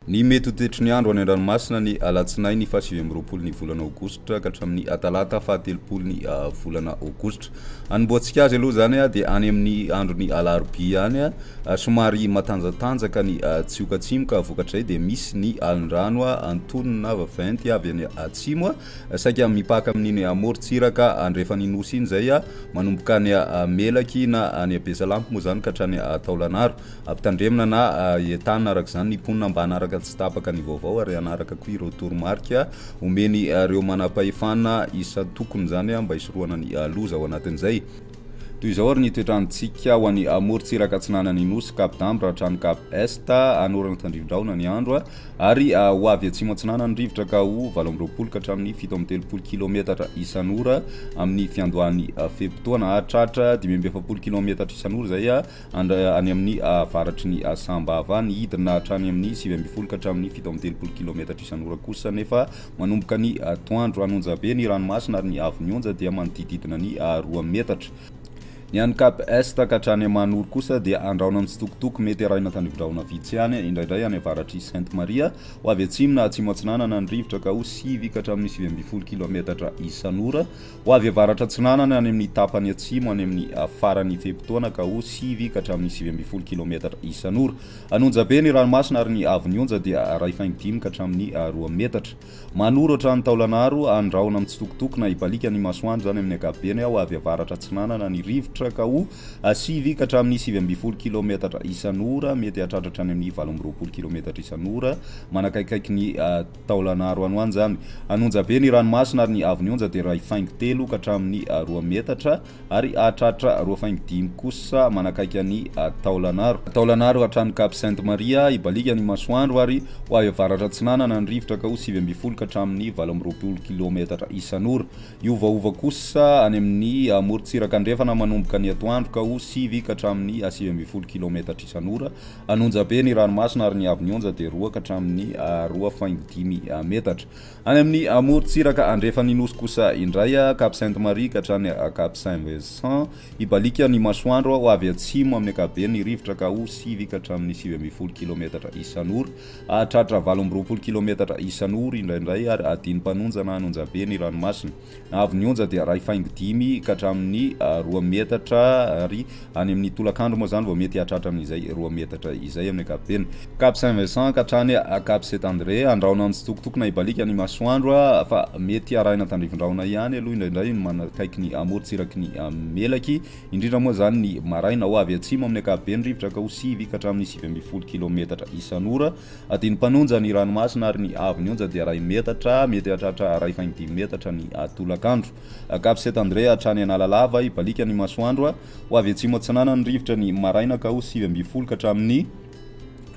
Ny mety ho toetry ny andro any an-dranomasina ny alatsinainy faha 29 ny volana aogositra ka hatramin'ny talata faha 30 ny volana aogositra. Anombohantsika azy aloha izany dia any amin'ny andron'ny alarobia any somary matanjatanjaka ny tsioka atsimo ka vokatr'izay dia misy ny alin-drano antonony na vaventy avy any atsimo saika mipaka amin'iny amorontsiraka andrefan'ny nosy iny izay manomboka any Melaky na any Besalampy moa izany ka hatrany Taolagnaro. Ampitandremana na entanina araka izany ny mponina mba hanaraka tsy tapaka ny vaovao ary hanaraka koa ireo toromarika omen'ireo manampahefana isan-tokony izany mba hisorohana ny loza ao anatin'izay. Toy izao ary ny toetr'androntsika ho an'ny morontsiraka atsinanan'ny Nosy, Cap d'Ambre hatrany Cap Est, hanorana tandrivindrahona ny andro ary ho avy atsimo atsinanana ny rivotra ka ho 28 ka hatramin'ny 37 kilometatra isan'ora amin'ny fiandohan'ny fe-potoana. Hahatratra 45 kilometatra isan'ora izay any amin'ny avaratry ny Sambava. Nihidina hatrany amin'ny 19 ka hatramin'ny 37 kilometatra isan'ora kosa nefa manomboka ny atoandro. An'Onjabe ny ranomasina ary ny haavon'ny onja dia manodididina ny 2 metatra. Ny any Cap Est ka hatrany Manoro kosa dia andrahona mitsitokotoko mety arahina tandrivindrahona vitsy ihany, indraindray any avaratr'i Sainte Maria. Ho avy atsimo na atsimo atsinanana ny rivotra ka ho 9 ka hatramin'ny 19 kilometatra isan'ora. Ho avy avaratra atsinanana any amin'ny tapany atsimo any amin'ny faran'ny fe-potoana ka ho 9 ka hatramin'ny 19 kilometatra isan'ora. An'Onjabe ny ranomasina ary ny haavon'ny onja dia 1,5 ka hatramin'ny 2 metatra. Manoro hatrany Taolagnaro, andrahona mitsitokotoko na hibaliaka ny masoandro izany amin'ny ankapobeny. Ho avy avaratra atsinanana ny rivotra ka ho 9 ka hatramin'ny 19 kilometatra isan'ora, mety hahatratra hatrany amin'ny 28 kilometatra isan'ora manakaikaiky ny Taolagnaro any ho any izany. An'Onjabe ny ranomasina ary ny haavon'ny onja dia 1,3 ka hatramin'ny 2 metatra ary hahatratra 2,5 kosa manakaiky an'i Taolagnaro. Taolagnaro hatrany Cap Sainte Maria, hibaliaka ny masoandro ary ho avy avaratra atsinanana ny rivotra ka ho 19 ka hatramin'ny 28 kilaometatra isan'ora. Hiovaova kosa any amin'ny morontsiraka andrefana manomboka ny atoandro ka ho 9 ka hatramin'ny 19 kilaometatra isan'ora. An'Onjabe ny ranomasina ary ny haavon'ny onja dia 2 ka hatramin'ny 2,5 metatra. Any amin'ny morontsiraka andrefan'ny nosy kosa indray, Cap Sainte Marie ka hatrany Cap Saint Vincent, hibaliaka ny masoandro ho avy atsimo amin'ny ankapobeny ny rivotra ka ho 9 ka hatramin'ny 19 kilometatra isan'ora. Hahatratra 28 kilometatra isan'ora indraindray ary adin'ny-mpanonja na an'Onjabe ny ranomasina. Haavon'ny onja dia 1,5 ka hatramin'ny 2 metatra ary any amin'ny tolakandro moa izany vao mety hahatratra amin'izay 2 metatra izay amin'ny ankapobeny. Cap Saint Vincent ka hatrany Cap Saint André, andrahona mitsitokotoko na hibaliaka ny masoandro fa mety arahina tandrivindrahona ihany aloha indraindray ny manakaiky ny amorontsiraky ny Melaky, indrindra moa izany ny maraina. Ho avy atsimo amin'ny ankapobeny rivotra ka ho 9 ka hatramin'ny 19 kilometatra isan'ora. Adino mpanonja ny ranomasina ary ny haavon'ny onja dia iray metatra, mety hahatratra 1,5 metatra ny tolakandro. Cap Saint André hatrany Analalava, hibaliaka ny masoandro, ho avy atsimo atsinanana ny rivotra ny maraina ka ho 19 ka hatramin'ny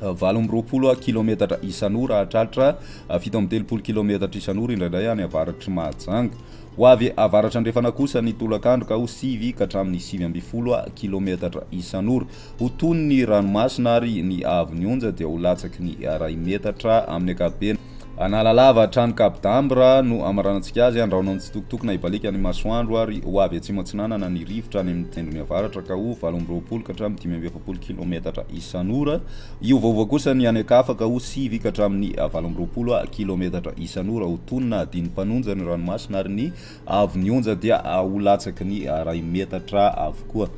28 kilometatra isan'ora, hahatratra 37 kilometatra isan'ora indraindray any avaratr'i Mahajanga. Ho avy avaratra andrefana kosa ny tolakandro ka ho 9 ka hatramin'ny 19 kilometatra isan'ora. Ho tony ny ranomasina ary ny haavon'ny onja dia ho latsaky ny iray metatra amin'ny ankapobeny. Analalava hatrany Cap d'Ambre no hamaranantsika azy, andrahona mitsitokotoko na hibaliaka ny masoandro ary ho avy atsimo atsinanana ny rivotra any amin'ny tendrony avaratra ka ho 28 ka hatramin'ny 45 kilometatra isan'ora. Hiovaova kosa ny any an-kafa ka ho 9 ka hatramin'ny 28 kilometatra isan'ora. Ho tony na hadino mpanonja ny ranomasina ary ny haavon'ny onja dia ho latsaky ny iray metatra avokoa.